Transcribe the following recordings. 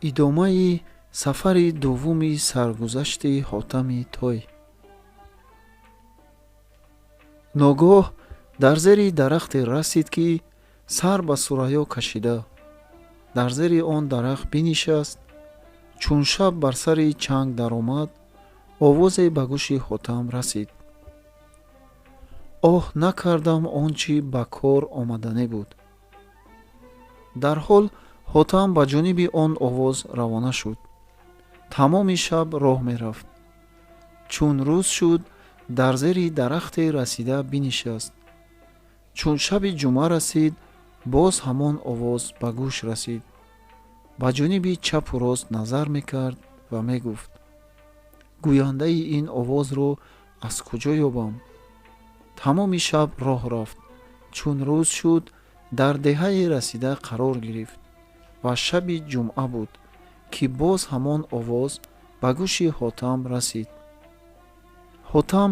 Идомаи сафари дуввуми саргузашти Ҳотами Той. Ногоҳ дар зери дарахте расид, ки сар ба сурайё кашида. Дар зери он дарахт бинишаст. Чун шаб бар сари чанг даромад, овозе ба гӯши Ҳотам расид: «Оҳ, накардам он чӣ ба кор омаданӣ буд». Дарҳол Ҳотам ба ҷониби он овоз равона шуд. Тамоми шаб роҳ мерафт. Чун рӯз шуд, дар зери дарахте расида бинишаст. Чун шаби ҷумъа расид, боз ҳамон овоз ба гӯш расид. Ба ҷониби чапу рост назар мекард ва мегуфт: «Гӯяндаи ин овозро аз куҷо ёбам?» Тамоми шаб роҳ рафт. Чун рӯз шуд, дар деҳае расида қарор гирифт ва шаби ҷумъа буд, ки боз ҳамон овоз ба гӯши Ҳотам расид. Ҳотам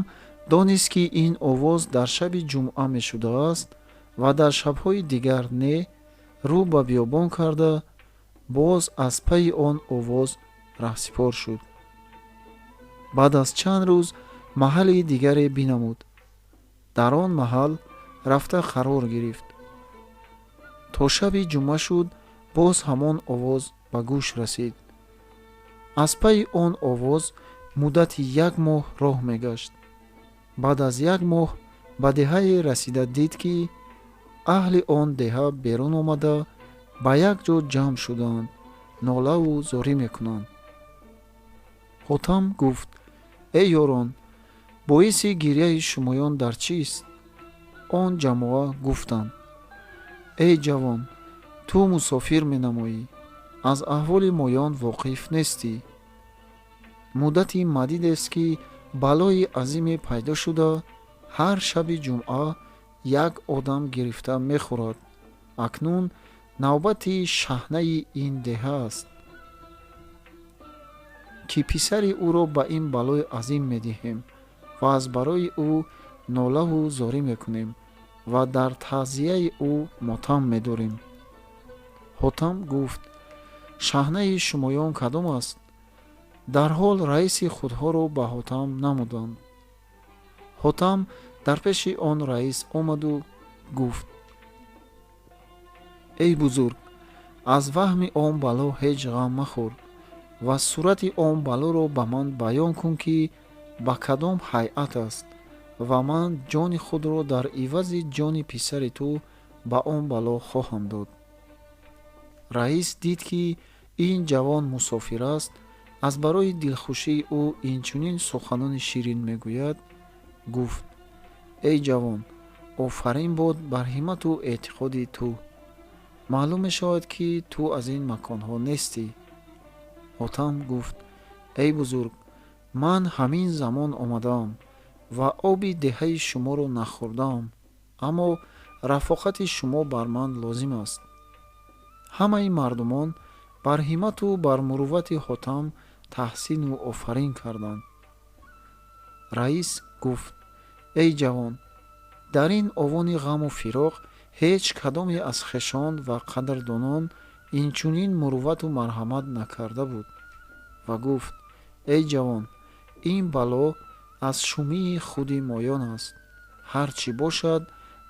донист, ки ин овоз дар шаби ҷумъа мешудааст ва дар шабҳои дигар не. Рӯ ба биёбон карда, боз аз пайи он овоз раҳсипор шуд. Баъд аз чанд рӯз маҳалли дигаре бинамуд. Дар он маҳал рафта қарор гирифт. То шаби ҷумъа шуд, боз ҳамон овоз ба гӯш расид. Аз пайи он овоз муддати як моҳ роҳ мегашт. Баъд аз як моҳ ба деҳае расида дид, ки аҳли он деҳа берун омада ба як ҷо ҷамъ шудаанд, нолаву зорӣ мекунанд. Ҳотам гуфт: «Эй ёрон, боиси гирьяи шумоён дар чист?» Он ҷамоа гуфтанд: «Эй ҷавон, ту мусофир менамоӣ, аз аҳволи моён воқиф нестӣ. Муддати мадидест, ки балои азиме пайдо шуда, ҳар шаби ҷумъа як одам гирифта мехӯрад. Акнун навбати шаҳнаи ин деҳа аст, ки писари ӯро ба ин балои азим медиҳем ва аз барои ӯ нолаву зорӣ мекунем ва дар таъзияи ӯ мотам медорем». Ҳотам гуфт: «Шаҳнаи шумоён кадом аст?» Дарҳол раиси худҳоро ба Ҳотам намуданд. Ҳотам дар пеши он раис омаду гуфт: «Эй бузург, аз ваҳми он бало ҳеҷ ғам махӯр ва сурати он балоро ба ман баён кун, ки ба кадом ҳайат аст, ва ман ҷони худро дар ивази ҷони писари ту ба он бало хоҳам дод». Раис дид, ки ин ҷавон мусофир аст, аз барои дилхушии ӯ инчунин суханони ширин мегӯяд. Гуфт: «Эй ҷавон, офарин бод бар ҳиммату эътиқоди ту. Маълум мешавад, ки ту аз ин маконҳо нестӣ». Ҳотам гуфт: «Эй бузург, ман ҳамин замон омадаам ва оби деҳаи шуморо нахӯрдаам, аммо рафоқати шумо бар ман лозим аст». Ҳамаи мардумон бар ҳиммату бар муруввати Ҳотам таҳсину офарин карданд. Раис гуфт: «Эй ҷавон, дар ин овони ғаму фироқ ҳеҷ кадоме аз хешон ва қадрдонон инчунин муруввату марҳамат накарда буд». Ва гуфт: «Эй ҷавон, ин бало аз шумии худи моён аст. Ҳар чӣ бошад,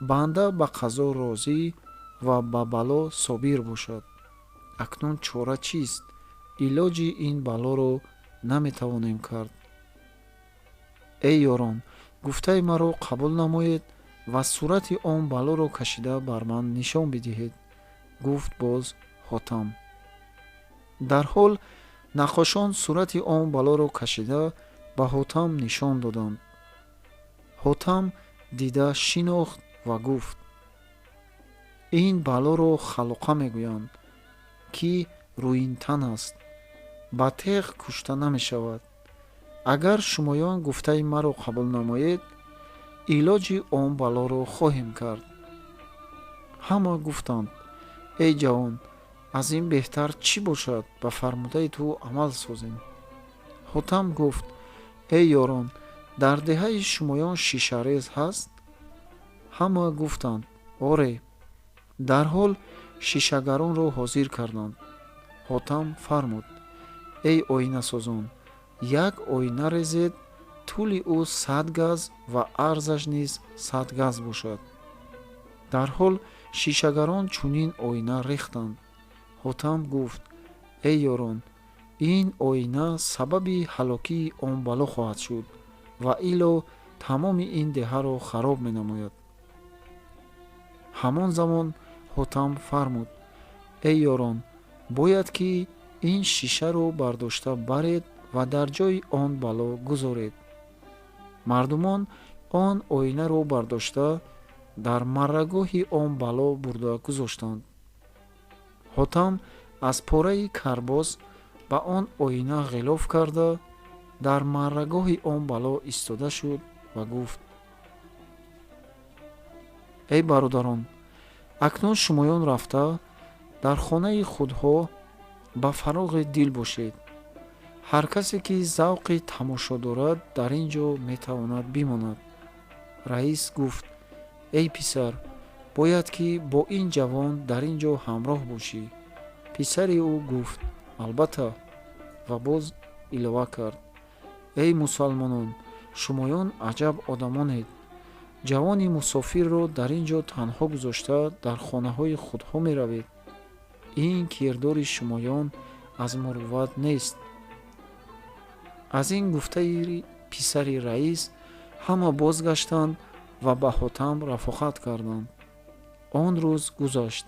банда ба қазо розӣ ва ба бало собир бошад. Акнун чора чист? Илоҷи ин балоро наметавонем кард. Эй ёрон, гуфтаи маро қабул намоед ва сурати он балоро кашида бар ман нишон бидиҳед», гуфт боз Ҳотам. Дарҳол наққошон сурати он балоро кашида ба Ҳотам нишон доданд. Ҳотам дида шинохт ва гуфт: «Ин балоро халоқа мегӯянд, ки рӯинтан аст, ба теғ кушта намешавад. Агар шумоён гуфтаи маро қабул намоед, илоҷи он балоро хоҳем кард». Ҳама гуфтанд: «Эй ҷавон, аз ин беҳтар чӣ бошад? Ба фармудаи ту амал созем». Ҳотам гуфт: «Эй ёрон, дар деҳаи шумоён шишарез ҳаст?» Ҳама гуфтанд: «Оре». Дарҳол шишагаронро ҳозир карданд. Ҳотам фармуд: эй оинасозон, як оина резед, тӯли ӯ 100 газ ва арзаш низ 100 газ бошад. Дарҳол шишагарон чунин оина рехтанд. Ҳотам гуфт: эй ёрон, ин оина сабаби ҳалокии он бало хоҳад шуд ва ило тамоми ин деҳаро хароб менамояд. Ҳамон замон Ҳотам фармуд: эй ёрон, бояд ки ин шишаро бардошта баред ва дар ҷои он бало гузоред. Мардумон он оинаро бардошта дар маррагоҳи он бало бурда гузоштанд. Ҳотам аз пораи карбос ба он оина ғилоф карда дар маррагоҳи он бало истода шуд ва гуфт: эй бародарон, акнун шумоён рафта дар хонаи худҳо ба фароғи дил бошед. Ҳар касе ки завқи тамошо дорад, дар ин ҷо метавонад бимонад. Раис гуфт: эй писар, бояд ки бо ин ҷавон дар ин ҷо ҳамроҳ бошӣ. Писари ӯ гуфт: албатта. Ва боз илова кард: эй мусалмонон, шумоён аҷаб одамонед. Ҷавони мусофирро дар ин ҷо танҳо гузошта дар хонаҳои худҳо меравед. Ин кирдори шумоён аз мурувват нест. Аз ин гуфтаи писари раис ҳама бозгаштанд ва ба Ҳотам рафоқат карданд. Он рӯз гузашт.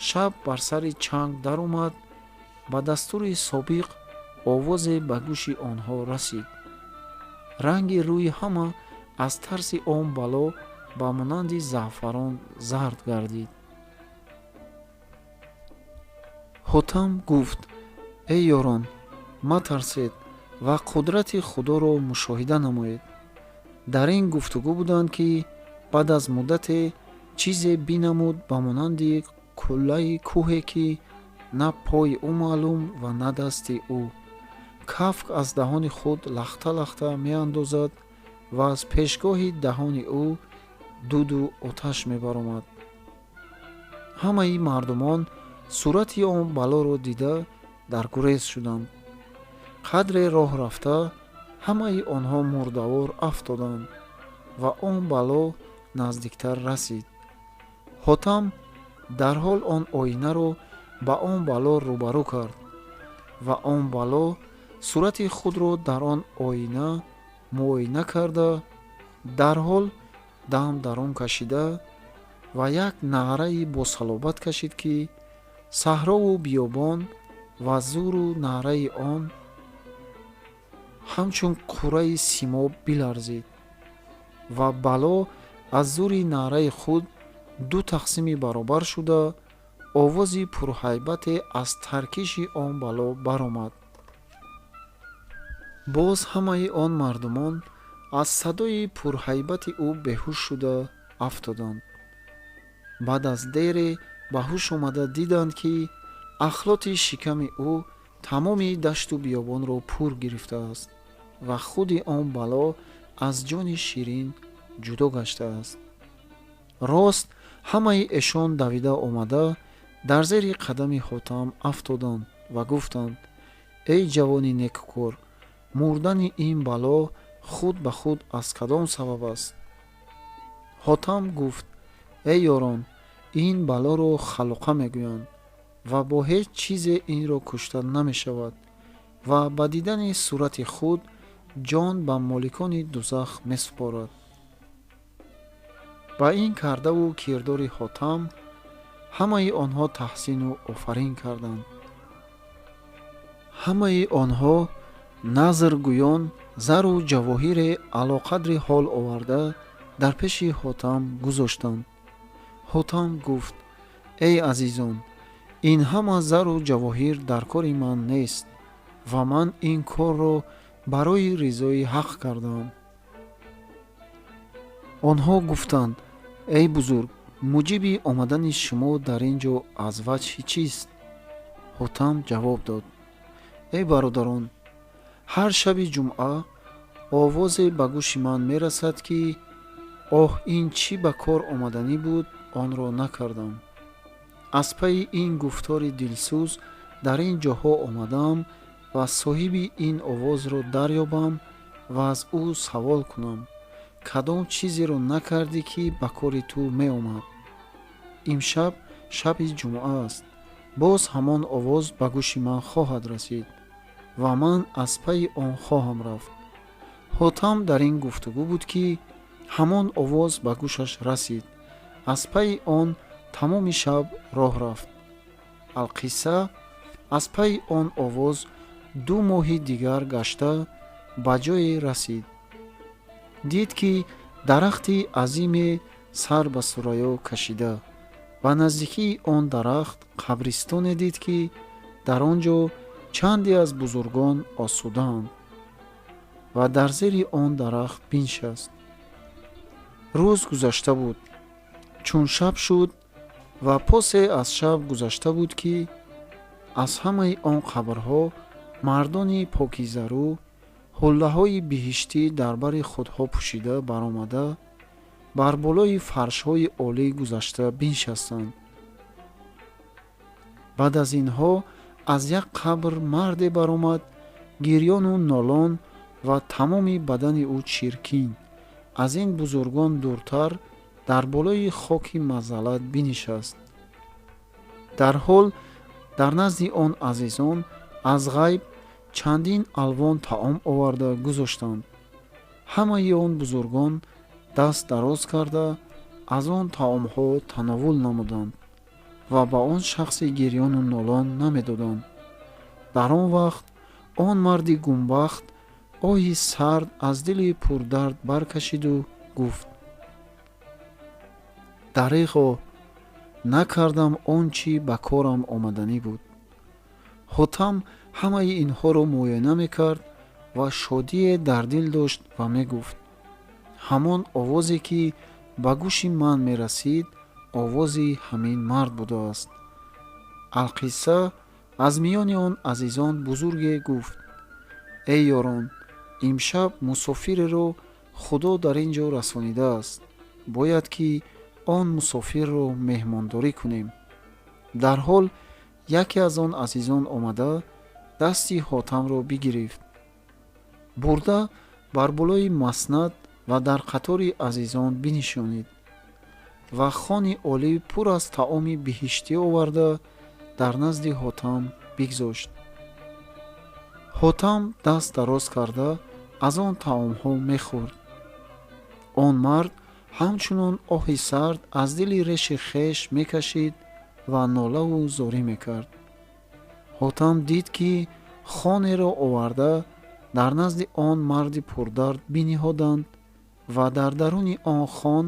Шаб бар сари чанг даромад. Ба дастури собиқ овозе ба гӯши онҳо расид. Ранги рӯи ҳама аз тарси он бало ба монанди заъфарон зард гардид. Ҳотам гуфт: эй ёрон, матарсед ва қудрати Худоро мушоҳида намоед. Дар ин гуфтугӯ буданд, ки баъд аз муддате чизе бинамуд ба монанди куллаи кӯҳе, ки на пои ӯ маълум ва на дасти ӯ. Кафк аз даҳони худ лахта-лахта меандозад ва аз пешгоҳи даҳони ӯ дуду оташ мебаромад. Ҳамаи мардумон сурати он балоро дида дар гурез шуданд. Қадре роҳ рафта ҳамаи онҳо мурдавор афтоданд ва он бало наздиктар расид. Ҳотам дарҳол он оинаро ба он бало рӯбарӯ кард ва он бало сурати худро дар он оина муоина карда, дарҳол дам дарун кашида ва як наъраи босалобат кашид, ки саҳрову биёбон ва зуру наъраи он ҳамчун қурраи симоб биларзид ва бало аз зури наъраи худ ду тақсими баробар шуда, овози пурҳайбате аз таркиши он бало баромад. Боз ҳамаи он мардумон аз садои пурҳайбати ӯ беҳуш шуда афтоданд. Баъд аз дере ба ҳуш омада диданд, ки ахлоти шиками ӯ тамоми дашту биёбонро пур гирифтааст ва худи он бало аз ҷони ширин ҷудо гаштааст. Рост ҳамаи эшон давида омада дар зери қадами Ҳотам афтоданд ва гуфтанд: эй ҷавони некукор, мурдани ин бало худ ба худ аз кадом сабаб аст? Ҳотам гуфт: эй ёрон, ин балоро халоқа мегӯянд ва бо ҳеҷ чизе инро кушта намешавад ва ба дидани сурати худ ҷон ба моликони дузах месупорад. Ба ин кардаву кирдори Ҳотам ҳамаи онҳо таҳсину офарин карданд. Ҳамаи онҳо назргӯён зару ҷавоҳире алоқадри ҳол оварда дар пеши Ҳотам гузоштанд. Ҳотам гуфт: эй азизон, ин ҳама зару ҷавоҳир дар кори ман нест ва ман ин корро барои ризои ҳақ кардаам. Онҳо гуфтанд: эй бузург, муҷиби омадани шумо дар ин ҷо аз ваҷҳи чист? Ҳотам ҷавоб дод: эй бародарон, ҳар шаби ҷумъа овозе ба гӯши ман мерасад, ки оҳ, ин чӣ ба кор омаданӣ буд, онро накардам. Аз пайи ин гуфтори дилсӯз Дар ин ҷоҳо омадам ва соҳиби ин овозро дарёбам ва аз ӯ савол кунам: кадом чизеро накардӣ, ки ба кори ту меомад? Имшаб шаби ҷумъа аст. Боз ҳамон овоз ба гӯши ман хоҳад расид ва ман аз пайи он хоҳам рафт. Ҳотам дар ин гуфтугӯ буд, ки ҳамон овоз ба гӯшаш расид. Аз пайи он тамоми шаб роҳ рафт. Алқисса, аз пайи он овоз 2 моҳи дигар гашта, ба ҷое расид. Дид, ки дарахти азиме сар ба сурайё кашида. Ба наздикии он дарахт қабристоне дид, ки дар он ҷо чанде аз бузургон осудаанд, ва дар зери он дарахт биншаст. Рӯз гузашта буд. Чун шаб шуд ва посе аз шаб гузашта буд, ки аз ҳамаи он қабрҳо мардони покизарӯ, ҳуллаҳои биҳиштӣ дар бари худҳо пӯшида баромада, бар болои фаршҳои олӣ гузашта биншастанд. Баъд аз инҳо аз як қабр марде баромад, гирёну нолон ва тамоми бадани ӯ чиркин. Аз ин бузургон дуртар дар болои хоки мазаллат бинишаст. Дарҳол дар назди он азизон аз ғайб чандин алвон таом оварда гузоштанд. Ҳамаи он бузургон даст дароз карда, аз он таомҳо тановул намуданд ва ба он шахси гирёну нолон намедоданд. Дар он вақт он марди гумбахт оҳи сард аз дили пурдард баркашиду гуфт: «Дареғо, накардам он чӣ ба корам омаданӣ буд». Ҳотам ҳамаи инҳоро муоина мекард ва шодие дар дил дошт ва мегуфт: «Ҳамон овозе, ки ба гӯши ман мерасид, овози ҳамин мард будааст». Алқисса, аз миёни он азизон бузурге гуфт: «Эй ёрон, имшаб мусофиреро Худо дар ин ҷо расонидааст. Бояд, ки он мусофирро меҳмондорӣ кунем». Дарҳол яке аз он азизон омада, дасти Ҳотамро бигирифт, бурда бар болои маснад ва дар қатори азизон бинишонид ва хони олӣ пур аз таоми биҳиштӣ оварда, дар назди Ҳотам бигзошт. Ҳотам даст дароз карда, аз он таомҳо мехӯрд. Он мард ҳамчунон оҳи сард аз дили реши хеш мекашид ва нолаву зорӣ мекард. Ҳотам дид, ки хонеро оварда, дар назди он марди пурдард биниҳоданд ва дар даруни он хон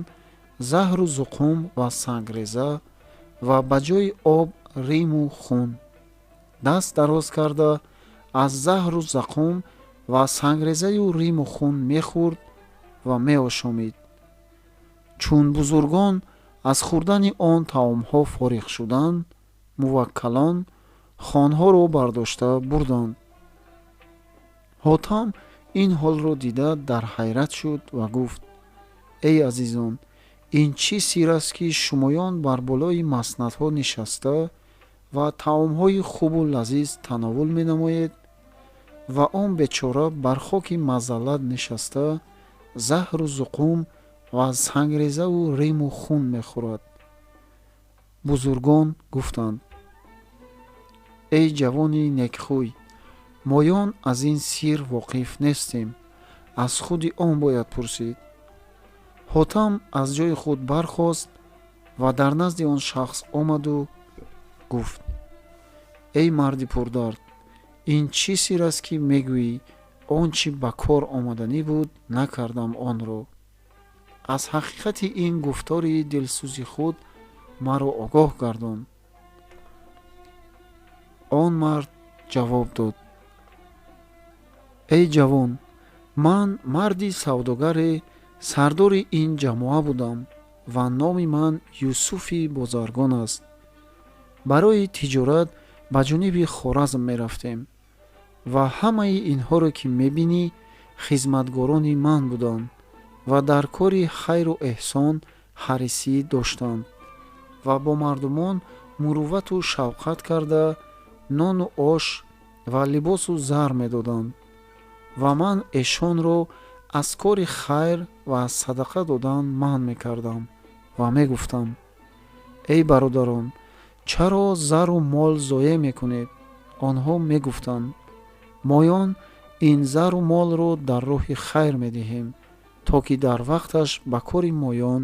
заҳру зуқум ва сангреза ва ба ҷои об риму хун. Даст дароз карда, аз заҳру зақум ва сангрезаю риму хун мехӯрд ва меошомид. Чун бузургон аз хӯрдани он таомҳо фориғ шуданд, муваккалон хонҳоро бардошта бурданд. Ҳотам ин ҳолро дида, дар ҳайрат шуд ва гуфт: «Эй азизон, ин чӣ сир аст, ки шумоён бар болои маснадҳо нишаста ва таомҳои хубу лазиз тановул менамоед ва он бечора бар хоки мазаллат нишаста, заҳру зуқум ва сангрезаву риму хун мехӯрад?» Бузургон гуфтанд: «Эй ҷавони некхӯй, моён аз ин сир воқиф нестем, аз худи он бояд пурсид». Ҳотам аз ҷои худ бархост ва дар назди он шахс омаду гуфт: «Эй марди пурдард, ин чӣ сир аст, ки мегӯӣ: он чӣ ба кор омаданӣ буд, накардам онро? Аз ҳақиқати ин гуфтори дилсӯзи худ маро огоҳ гардон». Он мард ҷавоб дод: «Эй ҷавон, ман марди савдогаре, сардори ин ҷамоа будам ва номи ман Юсуфи бозаргон аст. Барои тиҷорат ба ҷониби Хоразм мерафтем ва ҳамаи инҳоро, ки мебинӣ, хизматгорони ман буданд ва дар кори хайру эҳсон ҳарисӣ доштанд ва бо мардумон муруввату шавқат карда, нону ош ва либосу зар медоданд ва ман эшонро аз кори хайр ва аз садақа додан манъ мекардам ва мегуфтам: эй бародарон, чаро зару мол зоеъ мекунед? Онҳо мегуфтанд: моён ин зару молро дар роҳи хайр медиҳем, то ки дар вақташ ба кори моён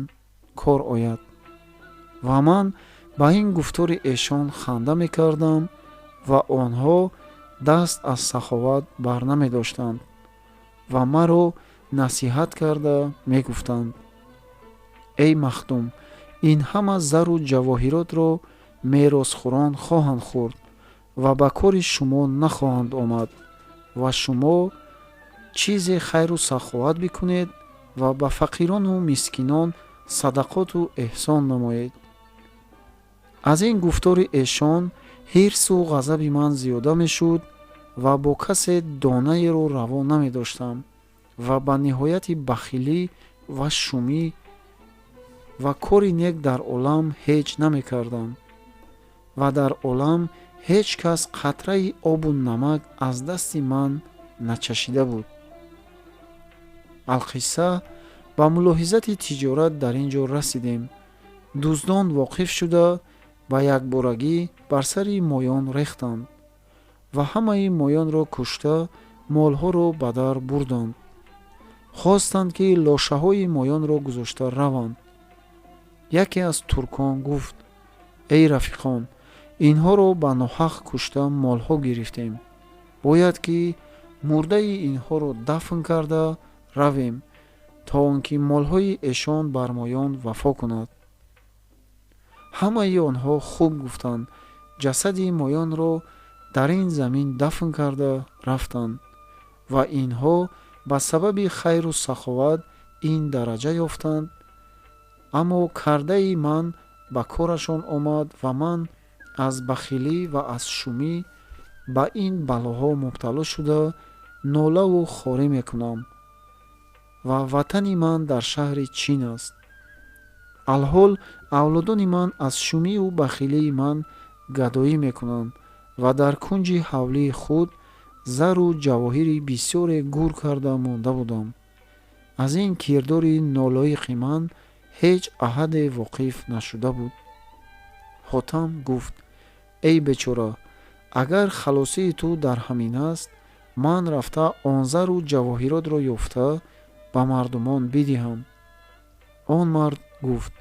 кор ояд. Ва ман ба ин гуфтори эшон ханда мекардам ва онҳо даст аз саховат бар намедоштанд ва маро насиҳат карда мегуфтанд: эй махдум, ин ҳама зару ҷавоҳиротро меросхӯрон хоҳанд хӯрд ва ба кори шумо нахоҳанд омад ва шумо чизе хайру саховат бикунед ва ба фақирону мискинон садақоту эҳсон намоед. Аз ин гуфтори эшон ҳирсу ғазаби ман зиёда мешуд ва бо касе донаеро раво намедоштам ва ба ниҳояти бахилӣ ва шумӣ ва кори нек дар олам ҳеҷ намекардам ва дар олам ҳеҷ кас қатраи обу намак аз дасти ман начашида буд. Алқисса, ба мулоҳизати тиҷорат дар ин ҷо расидем. Дуздон воқиф шуда ба якборагӣ бар сари моён рехтанд ва ҳамаи моёнро кушта молҳоро ба дар бурданд. Хостанд, ки лошаҳои моёнро гузошта раванд. Яке аз туркон гуфт: эй рафиқон, инҳоро ба ноҳақ кушта молҳо гирифтем. Бояд ки мурдаи инҳоро дафн карда равем, то он ки молҳои эшон бар моён вафо кунад. Ҳамаи онҳо хуб гуфтанд, ҷасади моёнро дар ин замин дафн карда рафтанд ва инҳо ба сабаби хайру саховат ин дараҷа ёфтанд. Аммо кардаи ман ба корашон омад ва ман аз бахилӣ ва аз шумӣ ба ин балоҳо мубтало шуда нолаву хорӣ мекунам ва ватани ман дар шаҳри Чин аст. Алҳол авлодони ман аз шумию бахилии ман гадоӣ мекунанд ва дар кунҷи ҳавлии худ зару ҷавоҳири бисёре гур карда монда будам. Аз ин кирдори нолоиқи ман ҳеҷ аҳаде воқиф нашуда буд. Ҳотам гуфт: эй бечора, агар халосии ту дар ҳамин аст, ман рафта он зару ҷавоҳиротро ёфта ба мардумон бидиҳам. Он мард гуфт: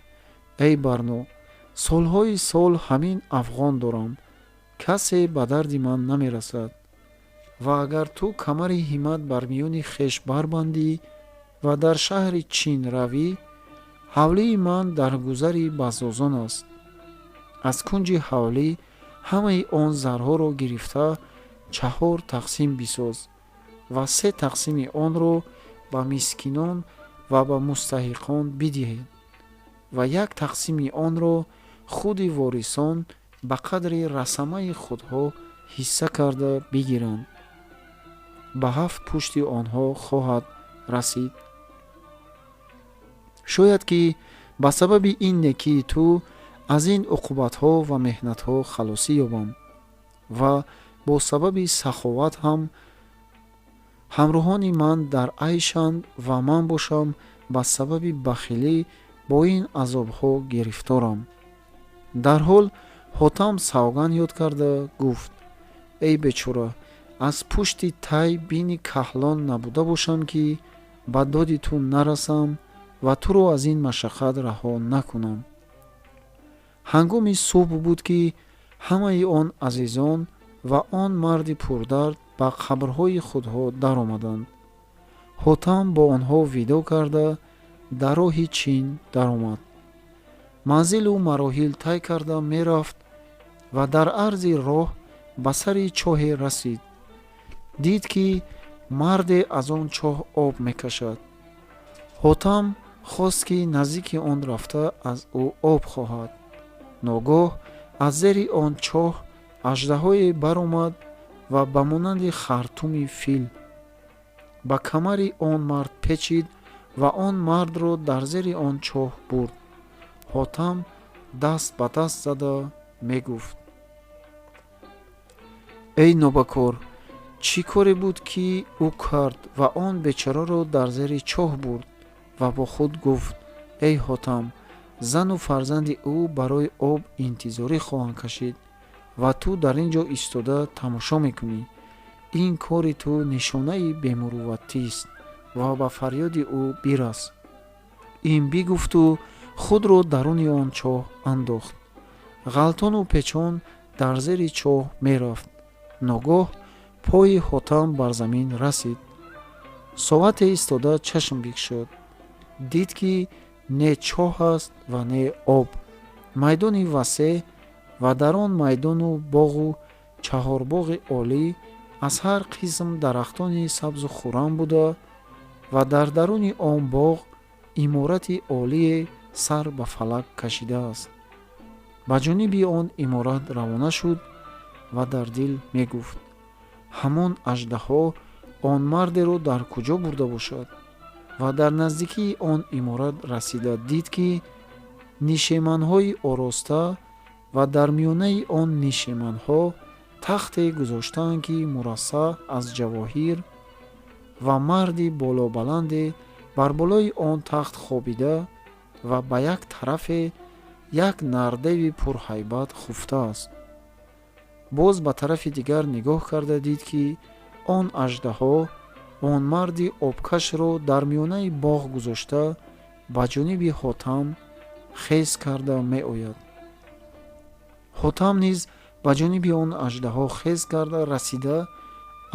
эй Барно, солҳои сол ҳамин афғон дорам, касе ба дарди ман намерасад. Ва агар ту камари ҳиммат бар миёни хеш барбандӣ ва дар шаҳри Чин равӣ, ҳавлии ман дар гузари баззозон аст. Аз кунҷи ҳавлӣ ҳамаи он зарҳоро гирифта 4 тақсим бисоз ва 3 тақсими онро ба мискинон ва ба мустаҳиқон бидиҳед ва 1 тақсими онро худи ворисон ба қадри расамаи худҳо ҳисса карда бигиранд. Ба 7 пушти онҳо хоҳад расид. Шояд ки ба сабаби ин некии ту аз ин уқубатҳо ва меҳнатҳо халосӣ ёбам ва бо сабаби саховат ҳам ҳамроҳони ман дар айшанд ва ман бошам ба сабаби бахилӣ бо ин азобҳо гирифторам. Дарҳол Ҳотам савганд ёд карда гуфт: эй бечора, аз пушти тай бини каҳлон набуда бошам, ки ба доди ту нарасам ва туро аз ин машаққат раҳо накунам. Ҳангоми субҳ буд, ки ҳамаи он азизон ва он марди пурдард ба қабрҳои худҳо даромаданд. Ҳотам бо онҳо видо карда дар роҳи Чин даромад. Манзилу мароҳил тай карда мерафт ва дар арзи роҳ ба сари чоҳе расид. Дид, ки марде аз он чоҳ об мекашад. Ҳотам хост, ки наздики он рафта аз ӯ об хоҳад. Ногоҳ аз зери он чоҳ аждаҳое баромад ва ба монанди хартуми фил ба камари он мард печид ва он мардро дар зери он чоҳ бурд. Ҳотам даст ба даст зада мегуфт: Эй нобакор, чӣ коре буд, ки ӯ кард ва он бечораро дар зери чоҳ бурд? Ва бо худ гуфт: эй Ҳотам, зану фарзанди ӯ барои об интизорӣ хоҳанд кашид ва ту дар ин ҷо истода тамошо мекунӣ. Ин кори ту нишонаи бемурувватист ва ба фарёди ӯ бирас. Ин бигуфту худро даруни он чоҳ андохт. Ғалтону печон дар зери чоҳ мерафт. Ногоҳ пои Ҳотам бар замин расид. Соате истода чашм бикушод. Дид, ки не чоҳ аст ва не об. Майдони васеъ ва дар он майдону боғу чаҳорбоғи олӣ аз ҳар қисм дарахтони сабзу хуррам буда ва дар даруни он боғ иморати олие сар ба фалак кашидааст. Ба ҷониби он иморат равона шуд ва дар дил мегуфт: ҳамон аждаҳо он мардеро дар куҷо бурда бошад? Ва дар наздикии он иморат расида дид, ки нишеманҳои ороста ва дар миёнаи он нишеманҳо тахте гузоштаанд, ки мурассаъ аз ҷавоҳир, ва марди болобаланде бар болои он тахт хобида ва ба як тарафе як нардеви пурҳайбат хуфтааст. Боз ба тарафи дигар нигоҳ карда дид, ки он аждаҳо он марди обкашро дар миёнаи боғ гузошта ба ҷониби Ҳотам хез карда меояд. Ҳотам низ ба ҷониби он аждаҳо хез карда расида,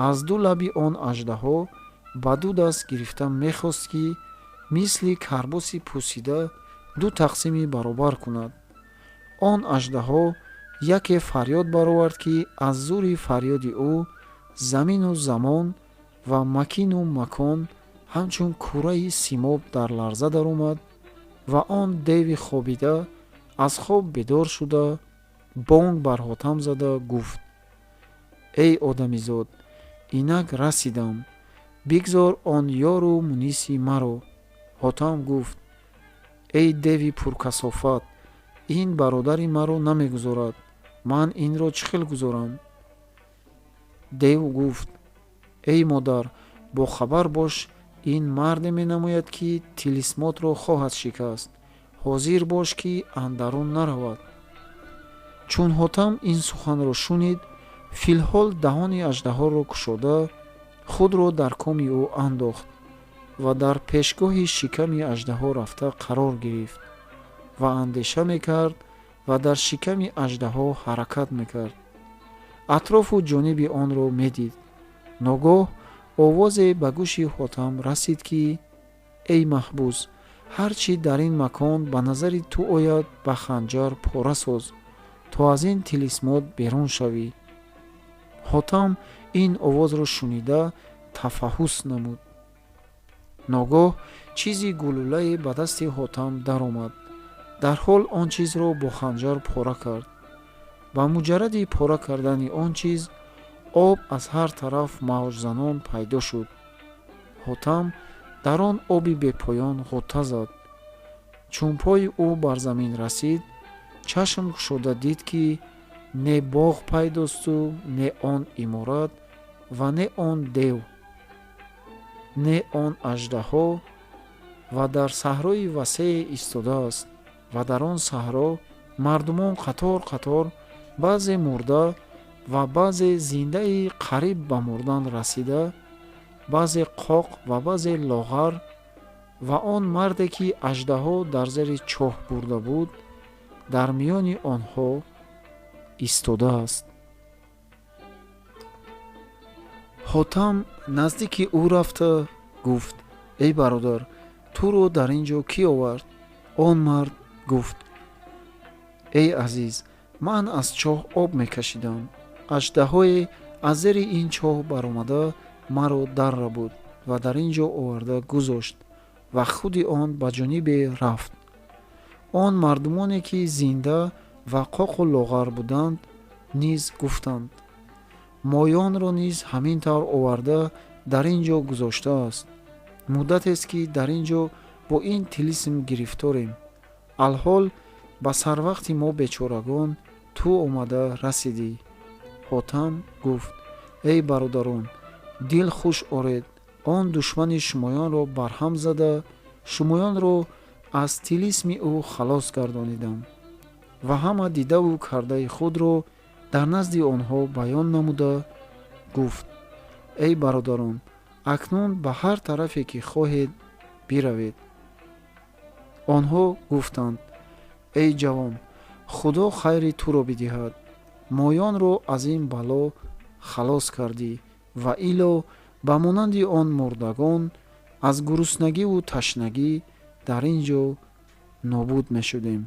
аз ду лаби он аждаҳо ба ду даст гирифта мехост, ки мисли карбоси пусида ду тақсими баробар кунад. Он аждаҳо яке фарёд баровард, ки аз зури фарёди ӯ замину замон ва макину макон ҳамчун кураи симоб дар ларза даромад ва он деви хобида аз хоб бедор шуда бонг бар Ҳотам зада гуфт: эй одамизод, инак расидам, бигзор он ёру муниси маро. Ҳотам гуфт: эй деви пуркасофат, ин бародари маро намегузорад, ман инро чӣ хел гузорам? Дев гуфт: эй модар, бохабар бош, ин марде менамояд, ки тилисмотро хоҳад шикаст. Ҳозир бош, ки андарун наравад. Чун Ҳотам ин суханро шунид, филҳол даҳони аждаҳоро кушода худро дар коми ӯ андохт ва дар пешгоҳи шиками аждаҳо рафта қарор гирифт ва андеша мекард ва дар шиками аждаҳо ҳаракат мекард. Атрофу ҷониби онро медид. Ногоҳ овозе ба гӯши Ҳотам расид, ки эй маҳбус, ҳар чӣ дар ин макон ба назари ту ояд, ба ханҷар пора соз, то аз ин тилисмот берун шавӣ. Ҳотам ин овозро шунида тафаҳҳус намуд. Ногоҳ чизи гулӯлае ба дасти Ҳотам даромад. Дарҳол он чизро бо ханҷар пора кард. Ба муҷарради пора кардани он чиз об аз ҳар тараф мавҷзанон пайдо шуд. Ҳотам дар он оби бепоён ғӯта зад. Чун пои ӯ бар замин расид, чашм кушода дид, ки не боғ пайдосту, не он иморат ва не он дев, не он аждаҳо, ва дар саҳрои васее истодааст ва дар он саҳро мардумон қатор қатор, баъзе мурда ва баъзе зиндаи қариб ба мурдан расида, баъзе қоқ ва баъзе лоғар, ва он марде, ки аждаҳо дар зери чоҳ бурда буд, дар миёни онҳо истодааст. Ҳотам наздики ӯ рафта гуфт: эй бародар, туро дар ин ҷо кӣ овард? Он мард гуфт: эй азиз, ман аз чоҳ об мекашидам. Аждаҳое аз зери ин чоҳ баромада маро даррабуд ва дар ин ҷо оварда гузошт ва худи он ба ҷонибе рафт. Он мардумоне, ки зинда ва қоқу лоғар буданд, низ гуфтанд: моёнро низ ҳамин тавр оварда дар ин ҷо гузоштааст. Муддатест, ки дар ин ҷо бо ин тилисм гирифторем. Алҳол ба сарвақти мо бечорагон ту омада расидӣ. Ҳотам гуфт: «Эй бародарон, дил хуш оред, он душмани шумоёнро барҳам зада, шумоёнро аз тилисми ӯ халос гардонидам». Ва ҳама дидаву кардаи худро дар назди онҳо баён намуда гуфт: «Эй бародарон, акнун ба ҳар тарафе ки хоҳед, биравед». Онҳо гуфтанд: «Эй ҷавон, Худо хайри туро бидиҳад, моёнро аз ин бало халос кардӣ ва илло ба монанди он мурдагон аз гуруснагиву ташнагӣ дар ин ҷо нобуд мешудем».